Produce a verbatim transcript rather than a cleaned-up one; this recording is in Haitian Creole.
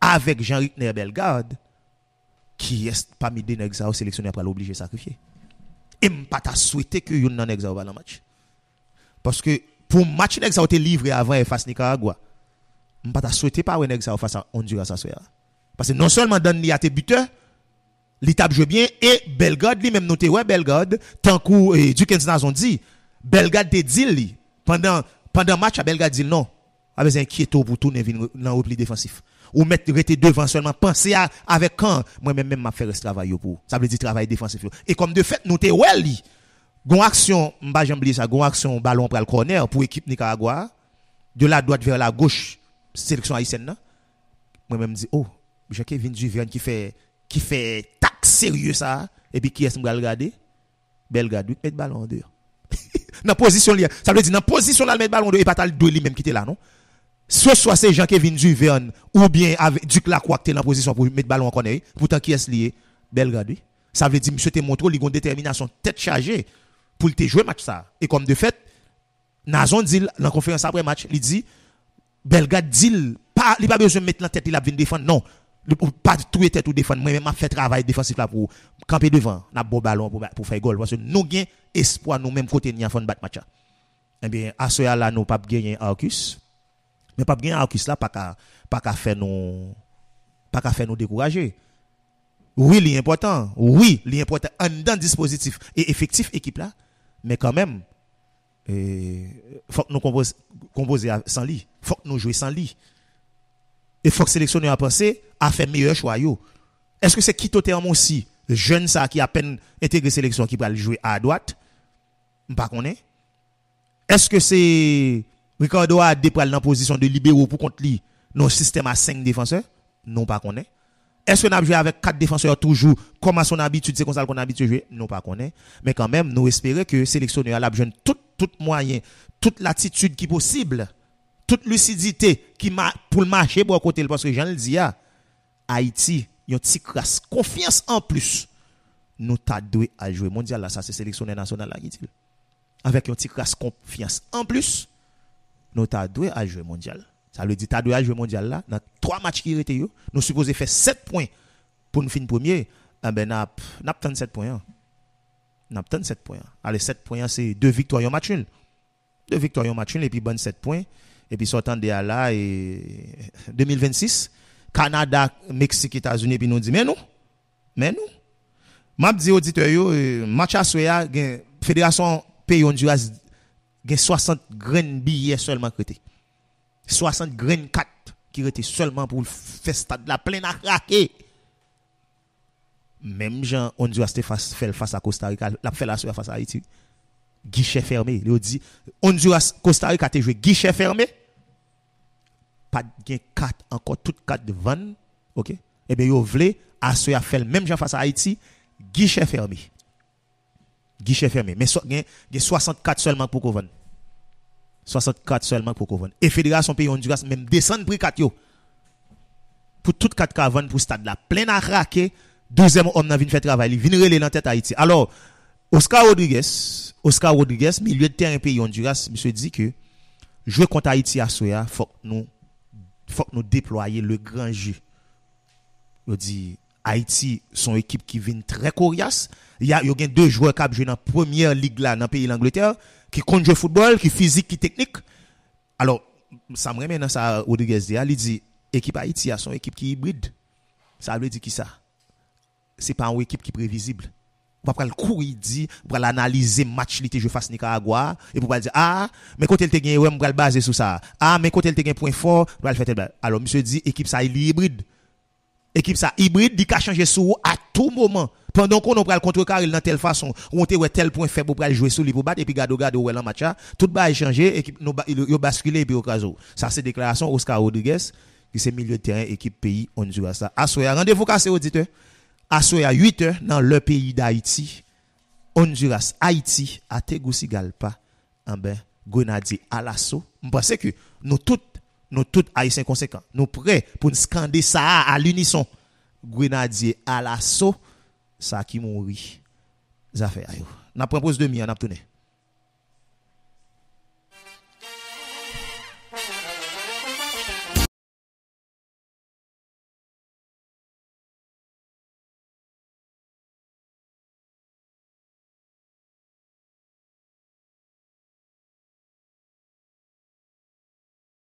avèk Jean Ricner Bellegarde, kiyès pami de nèg sa yo seleksyonè a pral oblije sakrifye? E m pa ta swete ke youn nan nèg sa yo pa nan match. Paske pou match nèg sa yo te livre avan e fas Nikaragwa, m pa ta swete pa wè nèg sa yo fas a Honduras aswè a. Paske non sèlman Danley a te bitè, li t ap jwe byen, e Bellegarde li menm, nou te wè Bellegarde, tankou eh, Duckens Nazon di, Bellegarde te di li, pandan, pandan match a, Bellegarde di l non, pa bezwen enkyete w pou tounen vin re- nan repli defansif. Ou mèt rete devan sèlman, panse a, avèk kan, mwen menm menm m ap fè rès travay yo pou ou. Sa vle di travay defansif yo. E kòm de fèt, nou te wè li. Gon aksyon, m pa janm bliye sa, gon aksyon balon pral kònè pou ekip Nikaragwa a. De la dwat vè la goch, seleksyon ayisyèn nan. Mwen menm m di, oh, Jean Kevin Duverne ki fè, ki fè tak serye sa a, epi kiyès m pral gade? Bellegarde wi k met balon an deyò. Nan pozisyon li a. Sa vle di nan pozisyon l al met balon an deyò, e pa t al dwe li menm ki te la non. Soswa se Jean Kevin Duverne oubyen avèk Duc Lacroix ki te nan pozisyon pou met balon an kònè wi. Poutan kiyès li ye? Bellegarde wi. Sa vle di misye te montre w li gon detèminasyon tèt chaje pou l te jwe match sa. E kòm de fèt, Nazon di l nan konferans apre match, li di, Bellegarde di l, pa, li pa bezwen met nan tèt li l ap vin defann, non. Li pou pa touye tèt ou defann, mwen menm m ap fè travay defansif la pou ou. Kanpe devan, n ap ba w balon pou, pou fè gòl. Paske nou gen espwa nou menm kote n ye a fò n bat match la. Ebyen, aswè a la nou p ap genyen Arcus. Men p ap genyen Arcus la pa ka, pa ka fè nou, pa ka fè nou dekouraje. Wi, li enpòtan. Wi, li enpòtan anndan dispozitif e efektif ekip la. Men kanmenm, eh, fòk nou konpoze, konpoze a- san li. Fòk nou jwe san li. E fòk seleksyonè a panse a fè meyè chwa yo. Èske se Kito Termoncy, jèn sa ki apèn entegre seleksyon ki pral jwe a dwat? M pa konnen. Èske se Ricardo Aade pral nan pozisyon de libero pou kont li nan yon sistèm a senk defansè? Nou pa konnen. Èske n ap jwe avèk kat defansè toujou, kòm a son abitid, se konsa l konn abitye jwe? Nou pa konnen. Men kanmenm, nou espere ke seleksyoner a l ap jwenn tout, tout mwayen, tout latitid ki posib, tout lisidite ki ma, pou l mache bò kote l, paske jan l di a, Ayiti, yon ti kras konfyans anplis, nou ta dwe al jwe mondyal la, sa se seleksyoner nasyonal la ki di l. Avèk yon ti kras konfyans anplis, nou ta dwe al jwe mondyal. Sa vle di ta dwe al jwe mondyal la, nan twa match ki rete yo, nou sipoze fè sèt pwen pou n fin premye, enben n ap, n ap tann sèt pwen an. N ap tann sèt pwen an. Ale sèt pwen an se de viktwa, yon match nil. De viktwa, yon match nil, epi bann sèt pwen. Epi sa w tande a la, e de mil vennsis, Kanada, Meksik, Etazini, epi nou di, men nou, men nou. M ap di oditè yo, e, match aswè a, gen, federasyon peyi Honduras gen swasant grenn biyè sèlman k rete. Swasant grenn kat ki rete sèlman pou fè stad la plen a krake. Menm jan Honduras te fas, fè l fas a Costa Rica, l ap fè l aswè a fas a Ayiti. Gichè fèmen. Yo di, Honduras, Costa Rica te jwe gichè fèmen. Pa t gen kat ankò, tout kat vann. Ok? Ebyen, yo vle, aswè a fè l menm jan fas a Ayiti, gichè fèmen. Gichè fèmen. Men swa, gen, gen swasantkat sèlman k poko vann. Swasantkat sèlman k poko vann. E federasyon peyi Honduras menm desann pri kat yo. Pou tout kat ka vann pou stad la plen a krake, douzèm òm nan vin fè travay li, vin rele nan tèt Ayiti. Alò, Oscar Rodriguez, Oscar Rodriguez, milye de tèren peyi Honduras, misye di ke jwe kont Ayiti aswè a, fòk nou, fòk nou deplwaye le gran jeu. Yo di Ayiti se yon ekip ki vin trè koryas. Y a, yo gen de jwè k ap jwe nan premyè lig la nan peyi Langletè, ki konn jwe foutbòl, ki fizik, ki teknik. Alò, sa m renmen nan sa Rodriguez di a, li di ekip Ayiti a se yon ekip ki ibrid. Sa vle di kisa? Se pa yon ekip ki previzib. Ou pa pral kouri di, ou pral analize match li te jwe fas Nikaragwa a, epi ou pral di, a, men kote l te gen erè, m pral baze sou sa. A, men kote l te gen pwen fò, m pral fè tèl bagay. Alò, misye di, ekip sa, li ibrid. Ekip sa ibrid, li ka chanje sou ou a tou moman. Pandan w konnen w pral kontrekare l nan tèl fason, ou te wè tèl pwen fèb ou pral jwe sou li pou bat, epi gade w gade w wè l nan match la, tout bagay chanje, ekip nou ba, yo, yo baskile epi yo kraze w. Sa se deklarasyon Oscar Rodriguez, ki se milye de tèren ekip peyi Honduras la. Aswè a, randevou kase oditè. Aswè a, uit è, nan lè peyi Dayiti, Honduras, Ayiti, a Tegucigalpa, anben, Grenadye alaso. M panse ke nou tout, nou tout Ayisyen konsekan, nou prè pou n skande sa a, a linison. Grenadye alaso, sa ki mouri. Zafè a yo. N ap pran poz demi an, n ap tounen.